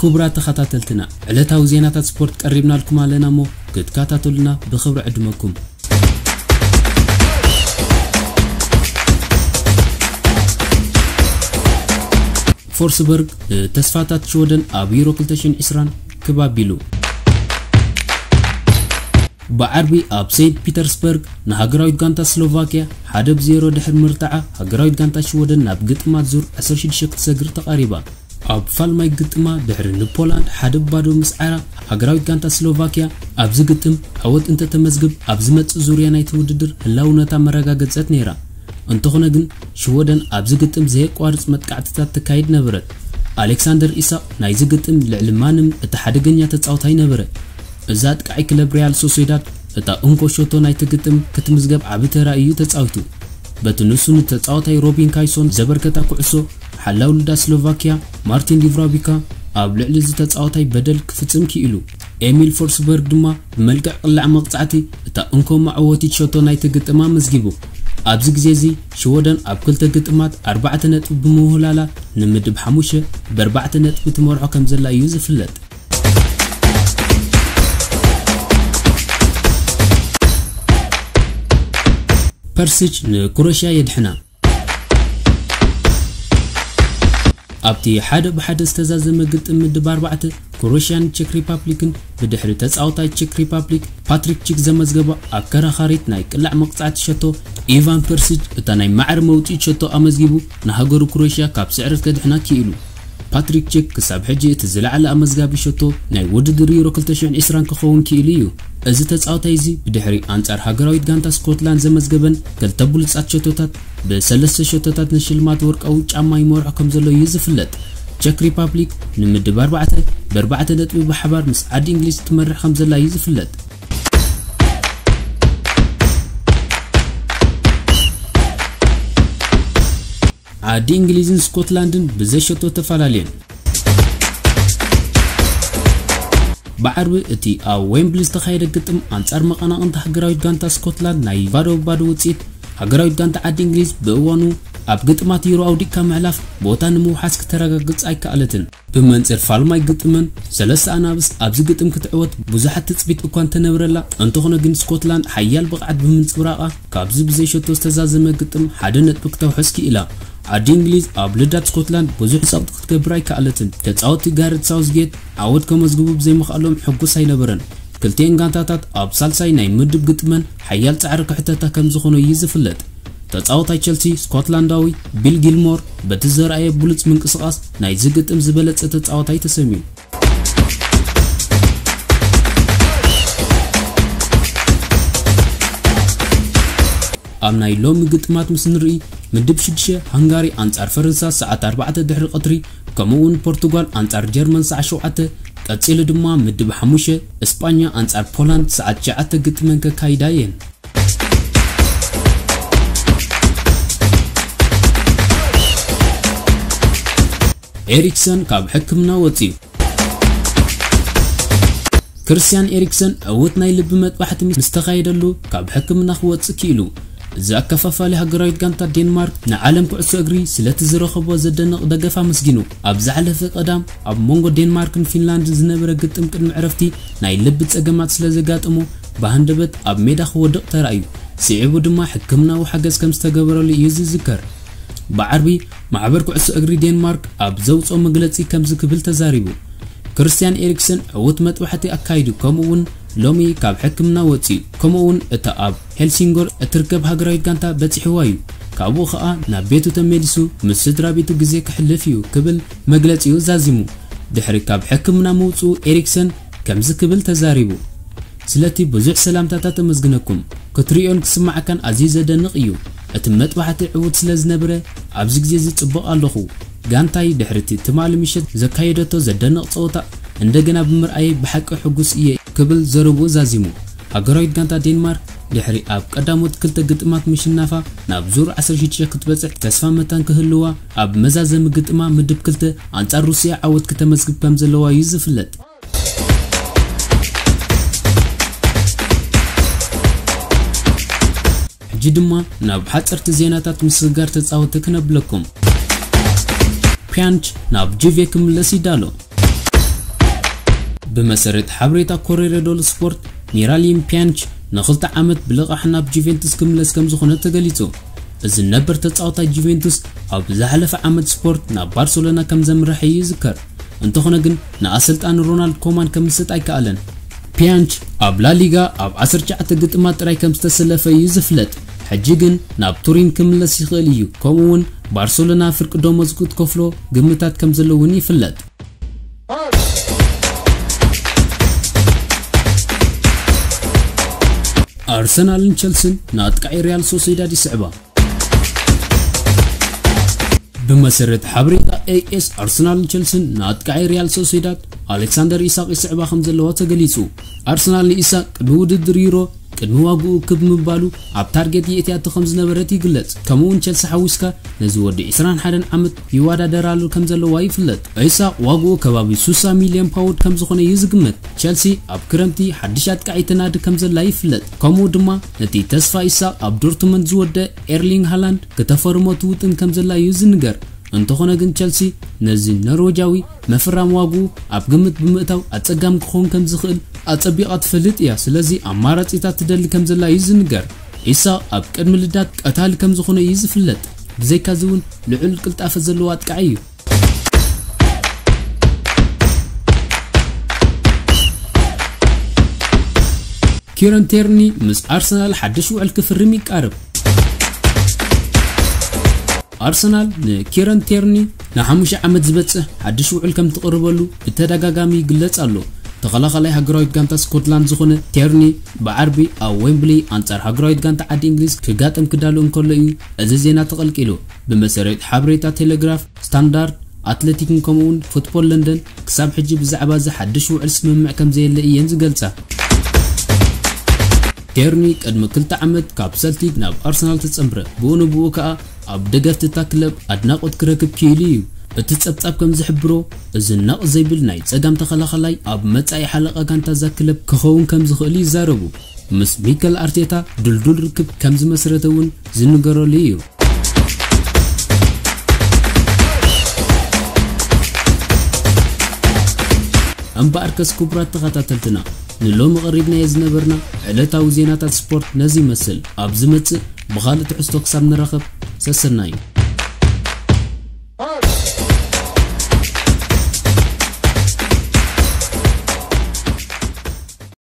ክቡራት ተኸታተልትና፣ ዕለታዊ ዜናታት ስፖርት ቀሪብናልኩም ኣለና እሞ ክትከታተሉና ብኽብሪ ዕድመኩም። ፎርስበርግ ንተስፋታት ሽወደን ኣብ ዩሮ ክልተ ሽሕን ዕስራን ክብ ኣቢሉ። ብዓርቢ ኣብ ሴንት ፒተርስበርግ ንሃገራዊት ጋንታ ስሎቫኪያ ሓደ ብ ዜሮ ድሕሪ ምርታዓ፣ ሃገራዊት ጋንታ ሽወደን ናብ ግጥማት ዙር ዓሰርተ ሽዱሽተ ክትሰግር ተቓሪባ። ኣብ ፋልማይ ግጥማ ድሕሪ ንፖላንድ ሓደ ብ ባዶ ምስዓራ፣ ሃገራዊት ጋንታ ስሎቫኪያ ኣብዚ ግጥም ዓወት እንተተመዝግብ ኣብ ዝመጽእ ዙርያ ናይቲ ውድድር ህላውነታ መረጋገጸት ነይራ። እንተኾነ ግን ሽወደን ኣብዚ ግጥም ዘየቋርጽ መጥቃዕትታት ተካይድ ነበረት። ኣሌክሳንደር ኢሳቕ ናይዚ ግጥም ልዕሊ ማንም እቲ ሓደገኛ ተጻዋታይ ነበረ። እዚ ኣጥቃዒ ክለብ ሪያል ሶሴዳድ እታ እንኮ ሸቶ ናይቲ ግጥም ክትምዝገብ ዓቢ ተራ እዩ ተጻዊቱ። በቲ ንሱ ንተጻዋታይ ሮቢን ካይሶን ዘበርከታ ኩዕሶ ሓላው ልዳ ስሎቫኪያ ማርቲን ዲቭራቢካ ኣብ ልዕሊ እዚ ተጻዋታይ በደል ክፍጽም ክኢሉ። ኤሚል ፎርስበርግ ድማ ብመልክዕ ቅላዕ መቕጻዕቲ እታ እንኮ መዕወቲት ሸቶ ናይቲ ግጥም ኣመዝጊቡ። ኣብዚ ግዜ እዚ ሽወደን ኣብ ክልተ ግጥማት ኣርባዕተ ነጥቢ ብምውህላላ ንምድብ ሓሙሽተ ብኣርባዕተ ነጥቢ ትመርሖ ከም ዘላ እዩ ዝፍለጥ። ፐርሲች ንክሮሽያ የድሕና። ኣብቲ ሓደ ብሓደ ዝተዛዘመ ግጥም ምድብ ኣርባዕተ፣ ክሮሽያን ቼክ ሪፓብሊክን ብድሕሪ ተጻዋታይ ቼክ ሪፓብሊክ ፓትሪክ ቺክ ዘመዝገባ ኣከራኻሪት ናይ ቅላዕ መቕጻዕቲ ሸቶ፣ ኢቫን ፐርሲች እታ ናይ ማዕረ መውጽኢት ሸቶ ኣመዝጊቡ ንሃገሩ ክሮሽያ ካብ ስዕረት ከድሕና ክኢሉ። ፓትሪክ ቺክ ክሳብ ሕጂ እቲ ዝለዓለ ኣመዝጋቢ ሸቶ ናይ ውድድር ዩሮ ክልተ ሽሕን ዕስራን ክኸውን ክኢሉ እዩ። እዚ ተጻዋታይ እዚ ብድሕሪ ኣንጻር ሃገራዊት ጋንታ ስኮትላንድ ዘመዝገበን ክልተ ብሉጻት ሸቶታት ብሰለስተ ሸቶታት ንሽልማት ወርቃዊ ጫማ ይመርሖ ከም ዘሎ እዩ ዝፍለጥ። ቸክ ሪፓብሊክ ንምድብ ኣርባዕተ ብኣርባዕተ ነጥቢ ብሓባር ምስ ዓዲ እንግሊዝ ትመርሕ ከም ዘላ እዩ ዝፍለጥ። ዓዲ እንግሊዝን ስኮትላንድን ብዘይ ሸቶ ተፈላለየን። ብዓርቢ እቲ ኣብ ዌምብሊ ዝተኻየደ ግጥም ኣንጻር መቐናቕንቲ ሃገራዊት ጋንታ ስኮትላንድ ናይ ባዶ ባዶ ውጽኢት፣ ሃገራዊት ጋንታ ዓዲ እንግሊዝ ብእዋኑ ኣብ ግጥማት ዩሮ ኣውዲቕካ ምሕላፍ ቦታ ንምውሓስ ክተረጋግጽ ኣይከኣለትን። ብመንጽር ፋልማይ ግጥመን ሰለስተ ኣናብስ ኣብዚ ግጥም ክትዕወት ብዙሓት ትጽቢት እኳ እንተነበረላ፣ እንተኾነ ግን ስኮትላንድ ሓያል ብቕዓት ብምንጽብራቓ ካብዚ ብዘይ ሸቶ ዝተዛዘመ ግጥም ሓደ ነጥቢ ክተውሕዝ ክኢላ። ዓዲ እንግሊዝ ኣብ ልዳት ስኮትላንድ ብዙሕ ጸቕጢ ክትገብር ኣይከኣለትን። ተጻወትቲ ጋረት ሳውዝጌት ዓወት ከመዝግቡ ብዘይምኽኣሎም ሕጉስ ኣይነበረን። ክልቲኤን ጋንታታት ኣብ ሳልሳይ ናይ ምድብ ግጥመን ሓያል ጻዕሪ ክሕተታ ከም ዝኾነ እዩ ዝፍለጥ። ተጻዋታይ ቸልሲ ስኮትላንዳዊ ቢል ጊልሞር በቲ ዘርኣየ ብሉጽ ምንቅስቓስ ናይዚ ግጥም ዝበለጸ ተጻዋታይ ተሰምዩ። ኣብ ናይ ሎሚ ግጥማት ምስ ንርኢ፣ ምድብ ሽዱሽተ ሃንጋሪ ኣንጻር ፈረንሳ ሰዓት ኣርባዕተ ድሕሪ ቀትሪ፣ ከምኡ እውን ፖርቱጋል ኣንጻር ጀርመን ሰዓት ሸውዓተ፣ ቀጺሉ ድማ ምድብ ሓሙሽተ እስጳኛ ኣንጻር ፖላንድ ሰዓት ትሽዓተ ግጥመን ከካይዳ እየን። ኤሪክሰን ካብ ሕክምና ወጺኡ። ክርስቲያን ኤሪክሰን ዕዉት ናይ ልቢ መጥባሕቲ ምስ ተኻየደሉ ካብ ሕክምና ክወጽእ ክኢሉ። እዚ ኣከፋፋሊ ሃገራዊት ጋንታ ዴንማርክ ንዓለም ኩዕሶ እግሪ ስለቲ ዝረኸቦ ዘደንቕ ደገፍ ኣመስጊኑ። ኣብ ዝሓለፈ ቀዳም ኣብ መንጎ ዴንማርክን ፊንላንድን ዝነበረ ግጥም ቅድሚ ዕረፍቲ ናይ ልቢ ጸገማት ስለ ዘጋጠሞ ብሃንደበት ኣብ ሜዳ ክወድቕ ተራእዩ። ስዒቡ ድማ ሕክምናዊ ሓገዝ ከም ዝተገበረሉ እዩ ዝዝከር። ብዓርቢ ማሕበር ኩዕሶ እግሪ ዴንማርክ ኣብ ዘውፅኦ መግለፂ ከምዚ ክብል ተዛሪቡ። ክርስቲያን ኤሪክሰን ዕዉት መጥባሕቲ ኣካይዱ፣ ከምኡ እውን ሎሚ ካብ ሕክምና ወፂኡ፣ ከምኡ እውን እታ ኣብ ሄልሲንጎር እትርከብ ሃገራዊት ጋንታ በፂሕዋ እዩ። ካብኡ ኸዓ ናብ ቤቱ ተመሊሱ ምስ ስድራ ቤቱ ግዜ ክሕልፍ እዩ ክብል መግለፂኡ ዛዚሙ። ድሕሪ ካብ ሕክምና ምውፅኡ ኤሪክሰን ከምዚ ክብል ተዛሪቡ። ስለቲ ብዙሕ ሰላምታታት እመስግነኩም። ክትርእዮን ክስማዓካን ኣዝዩ ዘደንቕ እዩ። እቲ መጥባሕቲ ዕዉት ስለ ዝነበረ ኣብዚ ግዜ እዚ ጽቡቕ ኣለኹ። ጋንታይ ድሕሪ እቲ ትማሊ ምሸት ዘካየደቶ ዘደንቕ ጸወታ እንደገና ብምርኣየይ ብሓቂ ሕጉስ እየ ክብል ዘረብኡ ዛዚሙ። ሃገራዊት ጋንታ ዴንማርክ ድሕሪ ኣብ ቀዳሞት ክልተ ግጥማት ምሽናፋ ናብ ዙር ዓሰርተ ሽዱሽተ ክትበጽሕ ተስፋ መታን ክህልዋ ኣብ መዛዘሚ ግጥማ ምድብ ክልተ ኣንጻር ሩስያ ዓወት ክተመዝግብ ከም ዘለዋ እዩ ዝፍለጥ። ሕጂ ድማ ናብ ሓጸርቲ ዜናታት ምስግጋር ተጻወቲ ክነብለኩም። ፒያንች ናብ ጁቬ ክምለስ ይዳሎ። ብመሰረት ሓበሬታ ኮሬረ ዶል ስፖርት፣ ሚራሊም ፒያንች ንኽልተ ዓመት ብልቓሕ ናብ ጁቬንቱስ ክምለስ ከም ዝኾነ ተገሊጹ። እዚ ነበር ተጻዋታይ ጁቬንቱስ ኣብ ዝሓለፈ ዓመት ስፖርት ናብ ባርሰሎና ከም ዘምርሐ ይዝከር። እንተኾነ ግን ንኣሰልጣኒ ሮናልድ ኮማን ከምስጥ ኣይከኣለን። ፒያንች ኣብ ላሊጋ ኣብ ዓሰርተ ትሽዓተ ግጥማት ጥራይ ከም ዝተሰለፈ እዩ ዝፍለጥ። ሕጂ ግን ናብ ቱሪን ክምለስ ይኽእል እዩ። ከምኡ እውን ባርሰሎና ፍርቂ ደሞዝ ክትከፍሎ ግምታት ከም ዘሎ እውን ይፍለጥ። ኣርሰናልን ቸልሲን ንኣጥቃዒ ሪያል ሶሴዳድ ይስዕባ። ብመሰረት ሓበሬታ ኤኤስ፣ ኣርሰናልን ቸልሲን ንኣጥቃዒ ሪያል ሶሴዳድ ኣሌክሳንደር ኢሳቅ ይስዕባ ከም ዘለዋ ተገሊጹ። ኣርሰናል ንኢሳቅ ቅድሚ ውድድር ዩሮ ቅድሚ ዋግኡ ክብ ምባሉ ኣብ ታርጌት የእትያቶ ከም ዝነበረት ይግለጽ። ከምኡ እውን ቸልሲ ሓዊስካ ነዚ ወዲ ዕስራን ሓደን ዓመት ይወዳደራሉ ከም ዘለዋ ይፍለጥ። ኢሳቅ ዋግኡ ከባቢ ስሳ ሚልዮን ፓውንድ ከም ዝኾነ እዩ ዝግመት። ቸልሲ ኣብ ክረምቲ ሓድሽ ኣጥቃዒ ተናዲ ከም ዘላ ይፍለጥ። ከምኡ ድማ ነቲ ተስፋ ኢሳቅ ኣብ ዶርትመንድ ዝወደ ኤርሊንግ ሃላንድ ከተፈርሞ ትውጥን ከም ዘላ እዩ ዝንገር። እንተኾነ ግን ቸልሲ ነዚ ኖርወጃዊ መፍራም ዋግኡ ኣብ ግምት ብምእታው ኣጸጋሚ ክኸውን ከም ዝኽእል ኣጸቢቓ ትፈልጥ እያ። ስለዚ ኣማራጺታት ትደሊ ከም ዘላ እዩ ዝንገር። ኢሳቅ ኣብ ቅድሚ ልዳት ቀታሊ ከም ዝኾነ እዩ ዝፍለጥ። ብዘይካዚ እውን ልዑል ቅልጣፈ ዘለዎ ኣጥቃዒ እዩ። ኪረን ቴርኒ ምስ ኣርሰናል ሓድሽ ውዕል ክፍርም ይቃረብ። ኣርሰናል ንኪረን ቴርኒ ንሓሙሽተ ዓመት ዝበጽሕ ሓድሽ ውዕል ከም ትቕርበሉ ብተደጋጋሚ ይግለጽ ኣሎ። ተኸላኻላይ ሃገራዊት ጋንታ ስኮትላንድ ዝኾነ ቴርኒ ብዓርቢ ኣብ ዌምብሊ ኣንጻር ሃገራዊት ጋንታ ዓዲ እንግሊዝ ክጋጠም ክዳሎ እንከሎ እዩ እዚ ዜና ተቐልቂሉ። ብመሰረት ሓበሬታ ቴሌግራፍ፣ ስታንዳርድ ኣትሌቲክን ከምኡውን ፉትቦል ለንደን ክሳብ ሕጂ ብዛዕባ እዚ ሓድሽ ውዕል ስምምዕ ከም ዘየለ እየን ዝገልጻ። ቴርኒ ቅድሚ ክልተ ዓመት ካብ ሰልቲክ ናብ ኣርሰናል ተጸምብረ። ብኡ ንብኡ ከኣ ኣብ ደገፍቲ እታ ክለብ ኣድናቖት ክረክብ ክኢሉ እዩ። እቲ ጸብጻብ ከም ዝሕብሮ፣ እዚ ነቕ ዘይብል ናይ ጸጋም ተኸላኸላይ ኣብ መጻኢ ሓለቓ ጋንታ እዛ ክለብ ክኸውን ከም ዝኽእል ይዛረቡ። ምስ ሚከል ኣርቴታ ድልዱል ርክብ ከም ዝመስረተ እውን ዝንገረሉ እዩ። እምበኣርከስ ክቡራት ተኸታተልትና፣ ንሎሚ ቐሪብናዮ ዝነበርና ዕለታዊ ዜናታት ስፖርት ነዚ ይመስል። ኣብ ዝመጽእ ብኻልእ ትሕዝቶ ክሳብ ንራኸብ፣ ሰሰናዩ።